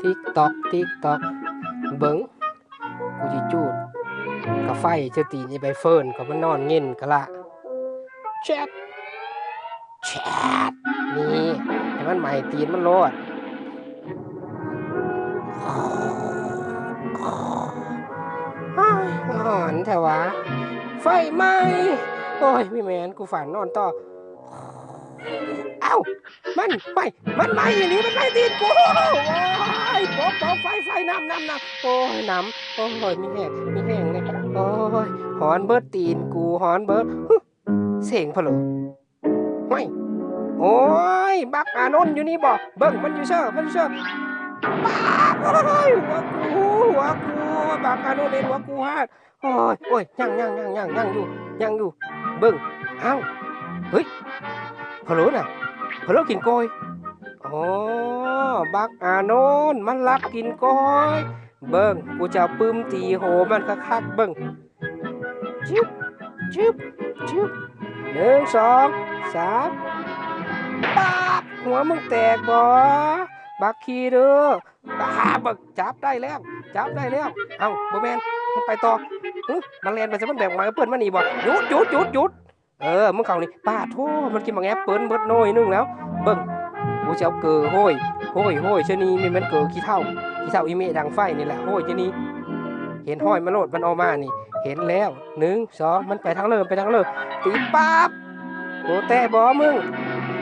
ຕິກຕ໋ອກ ຕິກຕ໋ອກ ເບິ່ງ ກູຊິຈູດກາໄຟໃສ່ຕີນອີ່ໃບເຟີນ ກໍມັນນອນເຫງັນກະລະ ແຊດ ແຊດ ນີ້ ໃຫ້ມັນໄໝ້ຕີນມັນໂລດ. ໂອ້ຍ ຮ້ອນແທ້ຫວາ ໄຟໄໝ້ ໂອ້ຍ ມີແມ່ນ ກູຝັນນອນຕໍ່. ອ້າວ ມັນໄໝ້ ມັນໄໝ້ອີ່ຫຼີ ມັນໄໝ້ຕີນກູ ໂອ້ຍ ປົບ ປົບ ໄຟ ໄຟ ນ້ຳ ນ້ຳ ນ້ຳ ໂອ້ຍ ນ້ຳ ໂອ້ຍ ມີແຮງ ມີແຮງເລີຍ ໂອ້ຍ ຮ້ອນເບິດຕີນກູ ຮ້ອນເບິດ ຫຶ ເສັງພະໂລ ຫ້ວຍ ໂອ້ຍ ບັກອານົນຢູ່ນີ້ບໍ ເບິ່ງ ມັນຢູ່ເຊີ ມັນຢູ່ເຊີ ປາດ ໂອ້ຍ ຫົວກູ ຫົວກູ ບັກອານົນເຮັດຫົວກູຫາກ ໂອ້ຍ ໂອ້ຍ ຍັງ ຍັງ ຍັງ ຍັງ ຍັງຢູ່ ຍັງຢູ່ ເບິ່ງ ອ້າວ ເຮີ້ຍ ພະໂລນະ ພະໂລກິນກ້ອຍ ອໍ ບັກອານົນ ມັນລັກກິນກ້ອຍ ເບິ່ງ ກູຈະປຶ້ມຕີໂຫມັນຄັກໆ ເບິ່ງ ຈຶບ ຈຶບ ຈຶບ ໜຶ່ງ ສອງ ສາມ ປາບ ຫົວມຶງແຕກບໍ ບັກຂີ້ດື້ ອາ ເບິ່ງ ຈັບໄດ້ແລ້ວ ຈັບໄດ້ແລ້ວ ເອົ້າ ບໍ່ແມ່ນ ມັນໄປຕໍ່ ຫຶ ມັນແລ່ນໄປໃສ ມັນແບກໝາກແອັບເປິ້ນມານີ້ບໍ ຢຸດ ຢຸດ ຢຸດ ຢຸດ ເອີ ມຶງເຂົ້ານີ້ ປາດໂທ້ ມັນກິນໝາກແອັບເປິ້ນເບິດໜ່ວຍໜຶ່ງແລ້ວ ເບິ່ງ ກູຊິເອົາເກີໂຫ້ຍ ໂຫ້ຍ ໂຫ້ຍ ຊະນີ ມີແມ່ນເກີຂີ້ເຖົ້າ ຂີ້ເຖົ້າອີ່ແມ່ດັງໄຟນີ້ແຫຼະ ໂຫ້ຍ ຊະນີ ເຫັນຮອຍມັນໂລດ ມັນອອກມານີ້ ເຫັນແລ້ວ ໜຶ່ງ ສອງ ມັນໄປທາງເລີ ໄປທາງເລີ ຕີປາບ ໂກແຕ້ບໍມຶງ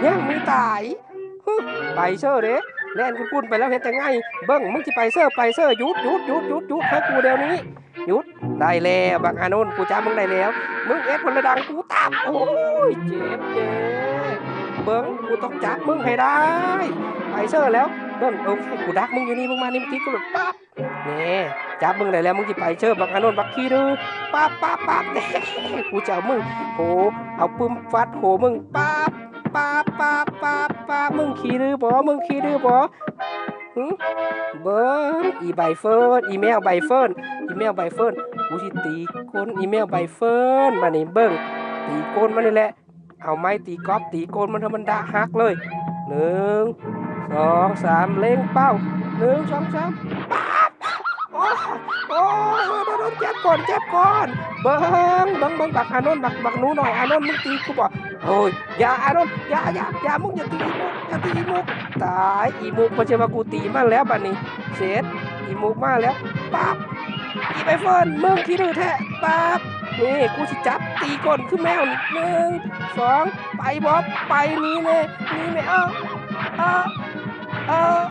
ຍັງມີຕາຍ ຫຶ ໄປເຊີເດ້ ແລ່ນກຸ້ນໆໄປແລ້ວ ເຮັດຈັ່ງໃດ ເບິ່ງ ມຶງຊິໄປເຊີ ໄປເຊີ ຢຸດ ຢຸດ ຢຸດ ຢຸດ ຢຸດໃຫ້ກູດຽວນີ້ ຢຸດ ໄດ້ແລ້ວ ບັກອານົນ ກູຈັບມຶງໄດ້ແລ້ວ ມຶງເອັດຄົນລະດັງກູຕາມ ໂອ້ຍ ເຈັບເດ້ ເບິ່ງ ກູຕ້ອງຈັບມຶງໃຫ້ໄດ້ ໄປເຊີແລ້ວ ເບິ່ງ ໂອເຄ ກູດັກມຶງຢູ່ນີ້ ມຶງມານີ້ ມາຕິດກູໂລດ ປັບ ແນ່ ຈັບມຶງໄດ້ແລ້ວ ມຶງຊິໄປເຊີ ບັກອານົນ ບັກຂີ້ດື້ ປັບ ປັບ ປັບ ແນ່ ກູຈະເອົາມຶງ ໂຫ ເອົາປຶ້ມຟັດໂຫມຶງ ປັບ ປັບ ປັບ ປັບ ປັບ ມຶງຂີ້ດື້ບໍ ມຶງຂີ້ດື້ບໍ ຫຶ ເບິ່ງ ອີໃບເຟີນ ອີແມວໃບເຟີນ ອີແມວໃບເຟີນ ກູຊິຕີກົ້ນອີແມວໃບເຟີນ ບາດນີ້ເບິ່ງ ຕີກົ້ນມັນນີ້ແຫຼະ ເອົາໄມ້ຕີກອບຕີກົ້ນມັນໃຫ້ມັນດະຫັກເລີຍ ໜຶ່ງ ສອງ ສາມ ເລັງເປົ້າ ໜຶ່ງ ສອງ ສາມ ປາບ ໂອ້ຍ ໂອ້ຍ ໂດນ ເຈັບກ້ອນ ເຈັບກ້ອນ ເບິ່ງ ເບິ່ງ ເບິ່ງ ບັກອານົນ ບັກ ບັກໜູນ້ອຍ ອານົນ ມຶງຕີກູບໍ ໂອ້ຍ ຢ່າ ອານົນ ຢ່າ ຢ່າ ຢ່າ ມຶງຢ່າຕີອີມຸກ ຢ່າຕີອີມຸກ ຕາຍ ອີມຸກ ບໍ່ເຊື່ອວ່າກູຕີມັນແລ້ວ ບາດນີ້ ເສັດ ອີມຸກມາແລ້ວ ປັບ ອີໃບເຟີນ ມຶງຂີ້ດື້ແທ້ ປັບ ນີ້ ກູຊິຈັບຕີກົ້ນຄືແມວນີ້ ໜຶ່ງ ສອງ ໄປບໍ ໄປ ໜີແນ່ ໜີແນ່ ເອີ ເອີ ເອີ.